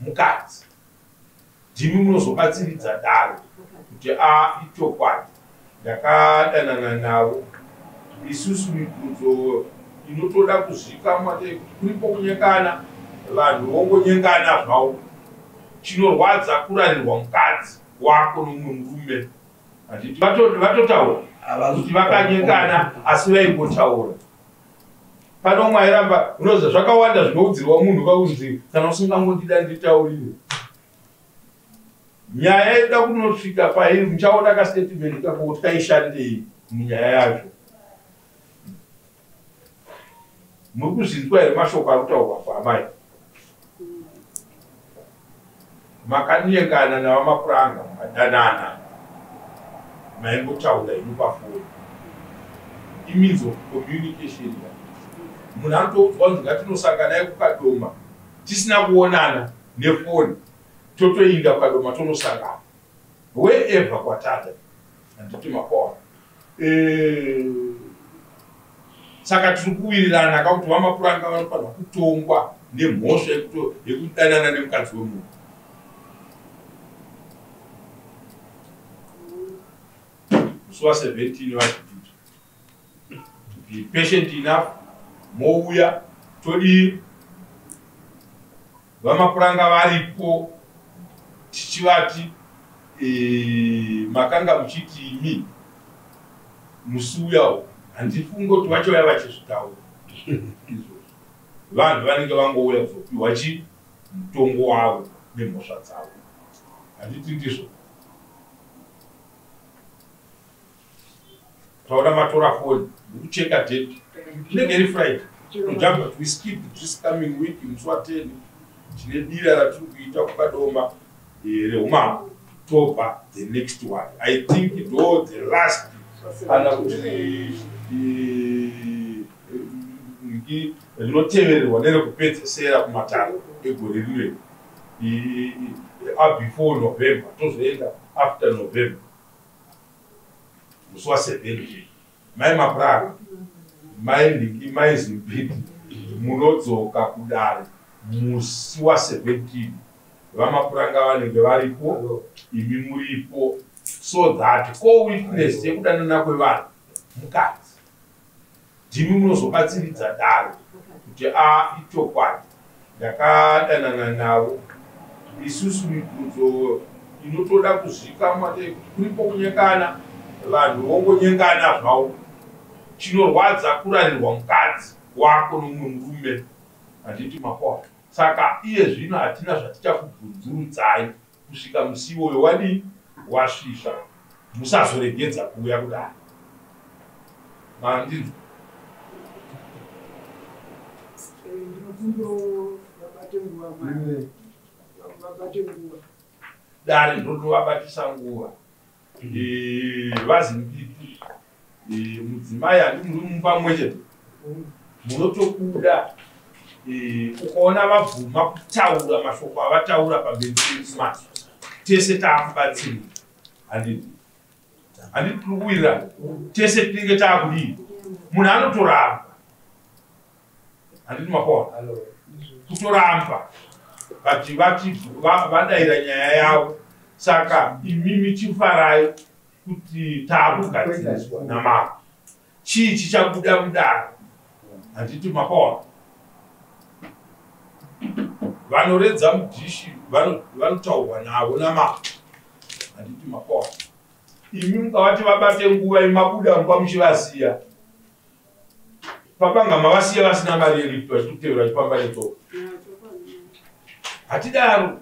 Mukadzi, ndimi munozobatsiridza dare kuti a ichokwadi, ndakadanana navo. Isusu mibvunzo inotoda kuzikamwa ndeyekuti kuripo kunyengana, vanhu vongonyengana zvavo. Chinorwadza kurarirwa mukadzi wako nomumwe murume. Handiti vatotaura kuti vakanyengana, asi vaingotaura. Pane umwe airamba, unoziva zvakawanda zvinoudzirwa munhu kakunzi kana usingangondida nditaurire. Nyaya inoda kunosvika pairi, muchaona kastatement kako kuti kaishandei munyaya yacho. Muri kuzvinzwa here mashoko ari kutaurwa paamai? Makanyengana navaMapuranga, mukadanana, maimbotaura inu pafoni. Imeans of communication. Munhu anotoudzwa kunzi ngatinosanganai kuKadoma tisina kuonana nefoni, totoinda kuKadoma tonosangana wherever kwatada. Handiti makoa? Saka tiri kuwirirana kakuti vaMapuranga vanofanirwa kutongwa nemhosva yekudanana nemukadzi wemunhu. Musi wa17 vachidita, be patient enough, mouya todii, vaMapuranga varipo, tichivati makanga muchiti imi musi uyawo. Handifungi kuti vachauya vachizvitaura izvozvo. Vanhu vanenge vangouya kuzopiwa chi mutongo wavo nemhosva dzavo. Handiti ndizvo? Taona matora foni, ndikucheka date, inenge iri Friday, tojamba. We skip this coming week. Musi wa10 tine bira ratiri kuita kuKadoma reumambo, tobva the next one, I think ndo the last kana kuti rinotevererwa nerekupedzesera kumatare egore rino before November. Tozoenda after November. Musi wa17, mai Mapuranga, mai Nhingi, mai Zimbiti, munodzoka kudare musi wa17. VaMapuranga vanenge varipo, imi muripo, so that co-witness yekudanana kwevanhu mukadzi. Ndimi munozobatsiridza dare kuti a ichokwadi, ndakadanana navo. Isusu mibvunzo inotoda kuzikamwa ndeyekuti kuripo kunyengana, vanhu vongonyengana zvavo. Chinorwadza kurarirwa mukadzi wako nomumwe murume. Handiti makoa? Saka iye zvino hatina zvatichakubvunzurudzai kusvika musi iwoyo wadii wasvika. Musazoregedza kuuya kudai. Mandinzwa? Ndinokumbirawo vabate nguva, mai vabate nguva. Dare ndotovabatisa nguva. VaZimbiti, mudzimai, handi muri mumba mumwe chete? Munotobuda ukaona vabvuma kutaura mashoko avataura pamberi pekumasa, tese taakubatsirwa. Handiti? Handiti tiri kuwirirana? Tese tinenge taakudii? Munhu anotoramba, handiti makoa? Kutoramba, but vati vadayira nyaya yavo. Saka imimi chifarai kuti taakugadziriswa namambo. Chii chichabuda mudare? Handiti makoa? Vanoredza mudhishi vanotaurwa navo namambo. Handiti makoa? Imi mukavati vabate nguva, imabuda mumba muchivasiya papanga, mavasiya vasina mari yelift, vachitotevera vachifamba netsoka. Hatidaro.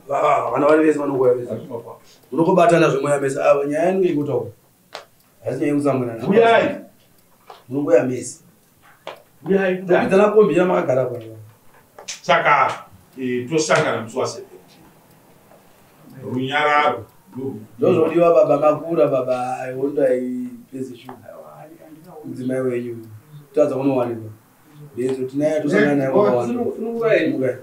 Vana vari vese vanongoya vese, munongobatana zvemweya mese. Ava nyaya inenge ikutaura haisi nyaya yekutsamwirana. Uyai. Munongoya mese. Uyai kudai. Tokuidzana kombi yamakagara pa. Saka tosangana musi wa17, runyararo. Ndozvodiwa baba, makura baba, aihondo aipedze shuga. Mudzimai wenyu tadza kunowanikwa bezo, tinaye, tosangana naye kwakawanda.